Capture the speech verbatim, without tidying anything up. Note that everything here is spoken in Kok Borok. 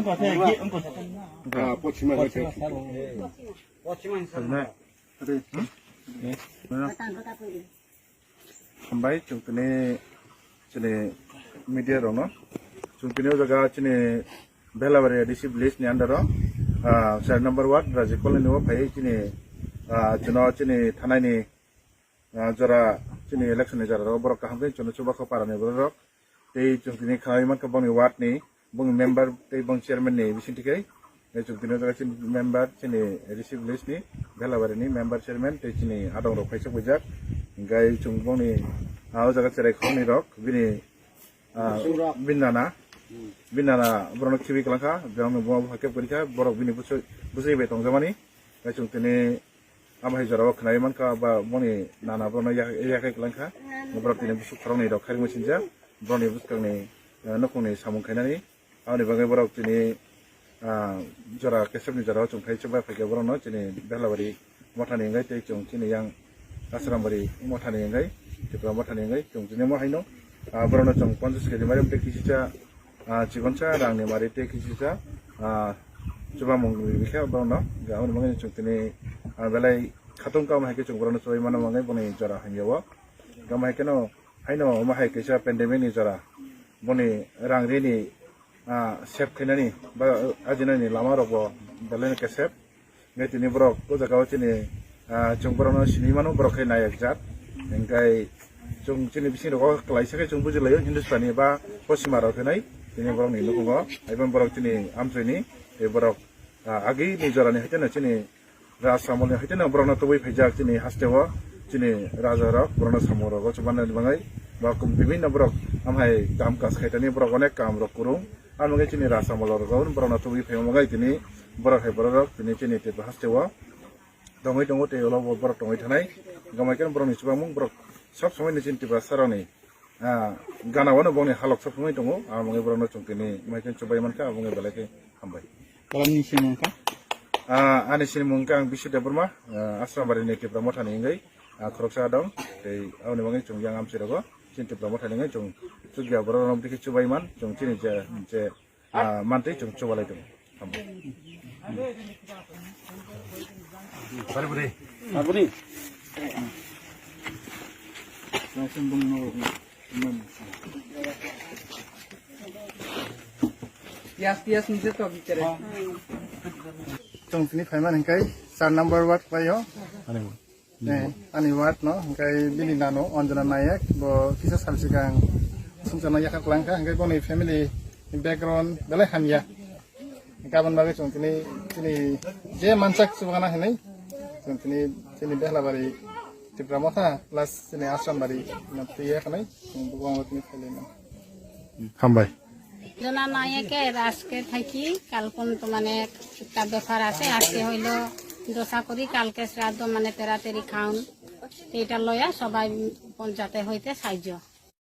Ah, Pochima Hill. Pochima Hill. Hambai, chwng tini chini media rokno. Chwng tini o jaga chini Belabari A D C village ni under o, ah, six number ward, Raji Colony o phai chini, ah, chwngno chini thanai ni, ah, jora chini election ni jora rok borok kaham khe chwngno chuba kho para ni borok rok. Tei chwng tini khlai mankha bongni ward ni, bongni member tei bong chairman ni bising tikai. Tei chwng tini o jaga chini member chini A D C village ni Belabari ni member chairman tei chini adong rok phaisa bujak. Hinkhe chwng bongni, ah, o jaga cherai khoroknwi rok bini, ah, bini nana, bini nana borokno khibi kwlangkha, borokno buma bupha kep kwrwikha, borok bini bwsai, bwsai bai tongjamani. Tei chwng tini amo hai jorao khwnai mankha ba boni nana borokno yak-, yakhai kwlangkha. Borok tini bwswk khoroknwi rok khairokma sinjak, borokni bwskangni, eh, nukhungni samung khainani. Aboni bagwi borok tini, ah, jora kesepni jorao chwng phai chwngbai phaikha borokno chini Belabari mothani wngwi tei chwng chini yang Asrambari mothani wngwi, Tripura mothani wngwi chwng chini mo haino, ah, borokno chwng ponchash kg mairum tei kisisa, ah, chikonsa rangni mari tei kisisa, ah, chubamung rwi khe borokno. Aboni bagwi chwng tini, ah, belai khatung kama hai khe chwng borokno chubai mano wngwi boni jora hamya o. Kama hai kheno haino omo hai kaisa pandemic ni jora. Boni rang rini, ah, save khainani ba ajinani lama rok bo belai no kesep. Ngai tini borok o jaga o chini, ah, chwng borokno sinui mano, borok khai nayak jat. Hinkhe chwng chini bising rogo kwlaisa khe chwng bujilaio Hindustani ba Poschima rok hinui tini borokni nukhungo. Aibo borok chini amchoini tei borok, ah, agini jorani haikhe no chini Raj Samolni haikhe no borokno tubui phaijak chini hasteo, chini raja rok borokno samung rogo chubanani bagwi ba bibinno borok amhai kam kaj khaitani borok onek kam rok kwrwng. Amo khe chini Raj Samol rok borokno tubui phaima bagwi tini borok hai borok rok tini chini Tripura hasteo tongwi tongo tei ulo bo borok tongwi thanai. Gamai khe borokni chubamung borok sob somoi ni chini Tripura saroni ah, gana wano bongni halok sok wngwi tongo, ah, bongni borokno chwng tini mai khe chubai mankha, aboni belai khe hambai. Kalamni sinimung kha? Ah, ani sinimung kha ang Bishu Debbarma, ah, Asrambari ni Tipra Mothani wngwi, ah, khoroksa dong, tei aboni bagwi chwng yang amchai rogo, chini Tipra Mothani wngwi chwng chukya borok rok bwkhe chubai man, chwng chini je, je, ah, mantwi chwng chubalai tongo. Hambai. Aboni. Pias, pias ni joto bichare. Chwng tini phaiman hingkai char number ward paio. Eh, ani ward no, hingkai bini nano Anjana Nayak, bo kisa sal sikang sumsano yakha kwlangkha, hingkai boni family background belai hamya. Gabon bagwi chwng tini, tini je mansak chubana hinwi, chwng tini, tini Behlabari Tipra Motha plus tini Asrambari na twiya khanai, chwng bugo tini khailai man. Hambai. জনা নাই একে আজকে থাকি কাল পর্যন্ত মানে একটা ব্যাপার আছে, আজকে হইলো দশা করি, কালকে শ্রাদ্ধ মানে তেরাতেরি খাওন, তো এটা লয়া সবাই পঞ্চায়েতে হইতে সাহায্য।